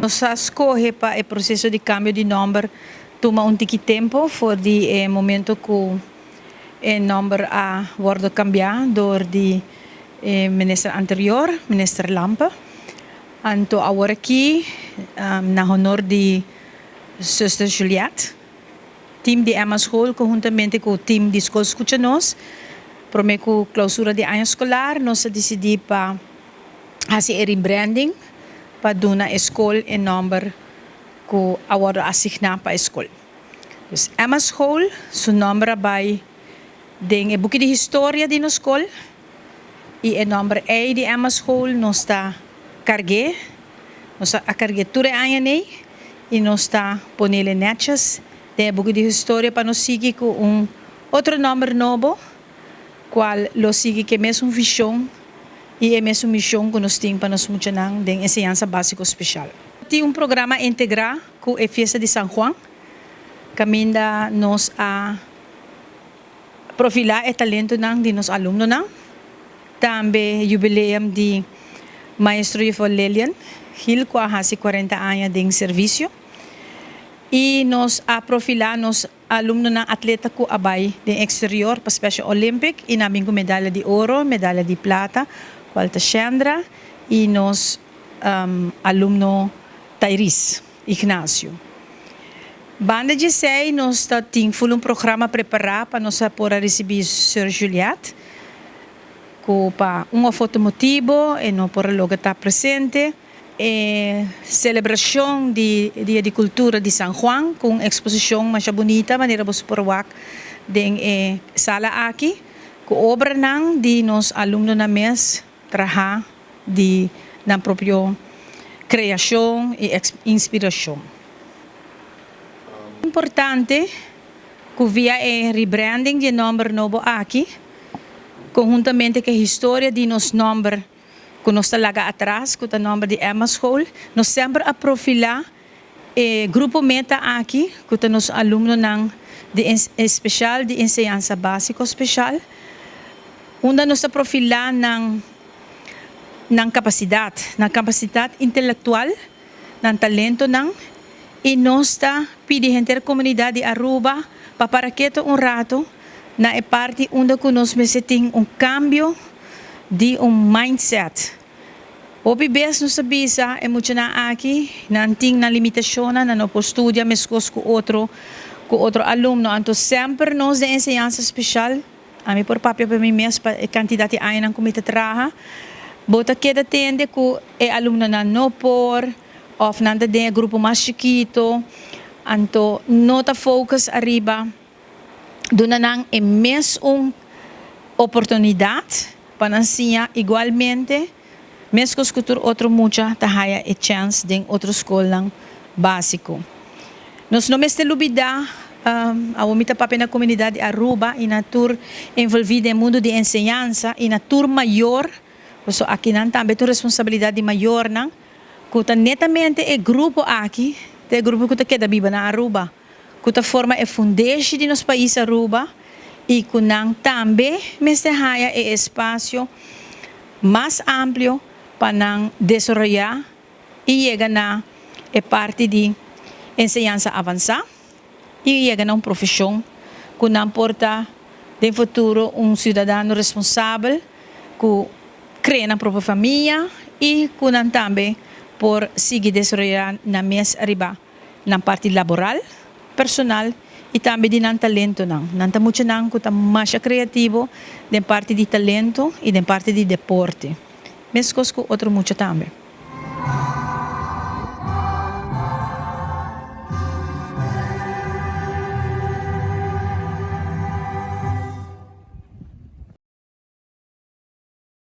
Nos a scoge pa e proceso di cambio di nomber tuma un tiki tempo for di e momento cu e nomber a wordo cambia door di e minister anterior, minister Lampe. Anto awor aki, na honor di Zuster Juliette, team di Emma School conhuntamente cu team di Scol Scucha Nos, prome cu clausura di aña escolar, nos a dicidi pa haci e rebranding pa duna e scol e nomber cu a wordo asigna pa e scol. Dus Emma School su nomber a bay den e buki di historia di nos scol y e nomber ey di Emma School nos ta cargue, nos a cargue tur e aña ney y nos ta ponele netjes den e buki di historia pa nos sigui cu un otro nomber nobo cual lo sigui cu e mesun vision y e mesun mision cu nos tin pa nos muchanan den enseñansa basico special. Tin un programa integra cu e fiesta di San Juan caminda nos a profila e talentonan di nos alumnonan, tambe jubileum di maestro juffrouw Lilian Gil cu a haci 40 aña den servicio y nos a profila nos alumnonan atleta cu a bay den exterior pa Special Olympic y nan bin cu medaya di oro, medaya di plata, cual ta Shandra y nos alumno Tyrese Ignacio. Banda di esey nos ta tin full un programa prepara pa nos por a ricibi Sir Juliet cu pa un of otro motibo e no por a logra ta presente. E celebracion di Dia di Cultura di San Juan cu un exposicion masha bunita manera boso por wak den e sala aki cu obranan di nos alumnonan mes traha di nan propio creacion y inspiracion. Importante cu via e rebranding di e nomber nobo aki, conhuntamente cu e historia di nos nomber cu nos ta laga atras, cu ta nomber di Emma School, nos semper a profila e grupo meta aki, cu ta nos alumnonan di especial di enseñansa basico special, unda nos ta profila nan capacidad, nan capacidad intelectual, nan talentonan, y nos ta pidi henter comunidad di Aruba pa para keto un rato na e parti unda cu nos mester tin un cambio di un mindset. Hopi bes nos ta bisa e muchanan aki, nan tin nan limitacionnan, nan no por studia mescos cu otro alumno. Anto semper nos den enseñansa special, ami por papia pa mi mes pa e cantidad di añanan cu mi ta traha, bo ta keda tende cu e alumnonan no por, of nan ta den e grupo mas chikito, anto no ta focus ariba duna nan e mes un oportunidad pa nan siña igualmente, mescos cu tur otro mucha ta haya e chance den otro scolnan basico. Nos no mester lubida, awor mi ta papia na comunidad di Aruba y na tur envolvi den mundo di enseñansa y na tur mayor, paso aki nan tambe tur responsabilidad di mayornan, cu ta netamente e grupo aki, ta e grupo cu ta keda biba na Aruba, cu ta forma e fundeshi di nos pais Aruba y cu nan tambe mester haya e espacio mas amplio pa nan desaroya y yega na e parti di enseñansa avansa y yega na un profesion cu nan por ta den futuro un ciudadano responsabel cu crea nan propio famia y cu nan tambe por sigui desaroya nan mes ariba nan parti laboral, personal y tambe di nan talentonan. Nan ta muchanan cu ta mas creativo den parti di talento y den parti di deporte. Mescos cu otro mucha tambe.